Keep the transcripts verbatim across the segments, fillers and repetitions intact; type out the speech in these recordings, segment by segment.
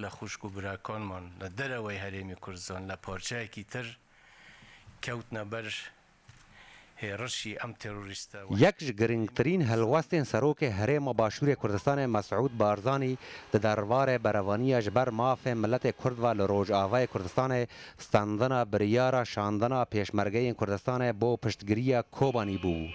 لە خوشک و براکانمان لە دەرەوەی هەرێمی کوردستان لە پارچەیەکی تر کەوتنە بەر هێڕشی ئەم تێرۆریستە. یەک ji girîngtirîn helwestên Serokê Herêma Başûrê Kurdistanê Mesûd Barzanî di derbarê berevaniya ji ber mafê miletê Kurd ve li Rojavayê Kurdistanê stendina biryara şandina pêşmergeyên Kurdistanê bo piştgiriya Kobanî bû.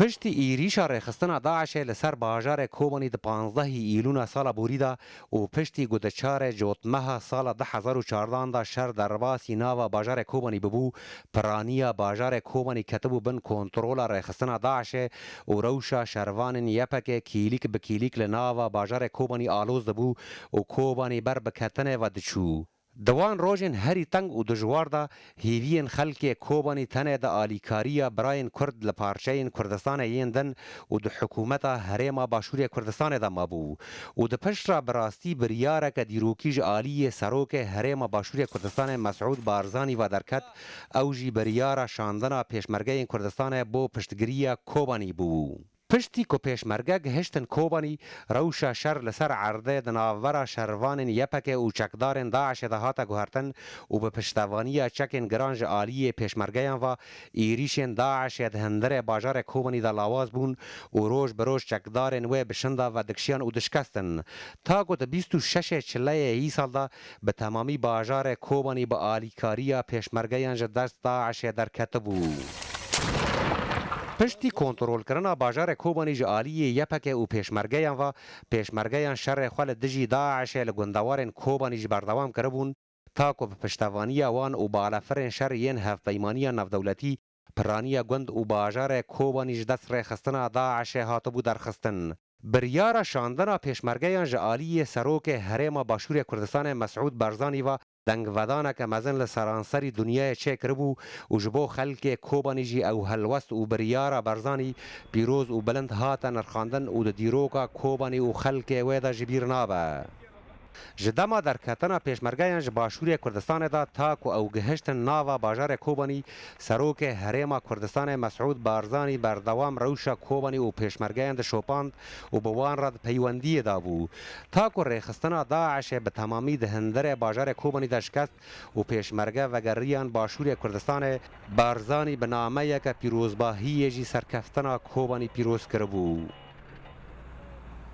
Piştî êrîşa rêxistina DAIŞê li ser bajarê Kobanî di panzdehê Îlûna sala borî de û piştî ku di çarê Cotmeha sala du hezar û çardehan de şer derbasî nava bajarê Kobanî bibû, piraniya bajarê Kobanî ketibû bin kontrola rêxistina DAIŞê û rewşa şervanên Y P G kîlîk bi kîlîk li nava bajarê Kobanî aloz dibû û Kobanî ber bi ketinê ve diçû. Di wan rojên herî teng û dijwar de hêviyên xelkê Kobanî tenê di alîkariya birayên Kurd li parçeyên Kurdistanê yên din û di hikûmeta Herêma Başûrê Kurdistanê de mabû û di pişt re bi rastî biryareke dîrokî ji aliyê Serokê Herêma Başûrê Kurdistanê Mesûd Barzanî ve derket, ew jî biryara şandina pêşmergeyên Kurdistanê bo piştgiriya Kobanî bû. Piştî ku pêşmerge gihiştin Kobanî, rewşa şer li ser erdê di navbera şervanên Y P G û çekdarên DAIŞê de hate guhertin û bi piştevaniya çekên giran ji aliyê pêşmergeyan ve êrîşên DAIŞê di hundirê bajarê Kobanî de lawaz bûn û roj bi roj çekdarên wê bi şinda ve dikişiyan û dişkestin. Ta ku di bîst û şeşê Çileyê îsal de bi temamî bajarê Kobanî bi alîkariya pêşmergeyan ji dest DAIŞê derketibû. Piştî kontrolkirina bajarê Kobanî ji aliyê Y P G û pêşmergeyan ve, pêşmergeyan şerê xwe li dijî DAIŞê li gundewarên Kobanî jî berdewam kiribûn, ta ku bi piştevaniya wan û balefirên şer yên Hevpeymaniya Navdewletî piraniya gund û bajarê Kobanî ji dest rêxistina DAIŞê hatibû derxistin. Biryara şandina pêşmergeyan ji aliyê Serokê Herêma Başûrê Kurdistanê Mesûd Barzanî ve dengvedaneke mezin li seranserî dinyayê çêkiribû û ji bo xelkê Kobanî jî ew helwest û biryara Barzanî pîroz û bilind hate nirxandin û di dîroka Kobanî û xelkê wê de ji bîr nabe. Ji dema derketina pêşmergeyan ji Başûrê Kurdistanê de ta ku ew gihiştin nava bajarê Kobanî, Serokê Herêma Kurdistanê Mesûd Barzanî berdewam rewşa Kobanî û pêşmergeyan dişopand û bi wan re di peywendiyê de bû. Ta ku rêxistina DAIŞê bi temamî di hundirê bajarê Kobanî de şikest û pêşmerge vegeriyan Başûrê Kurdistanê, Barzanî bi nameyeke pîrozbahiyê jî serkeftina Kobanî pîroz kiribû.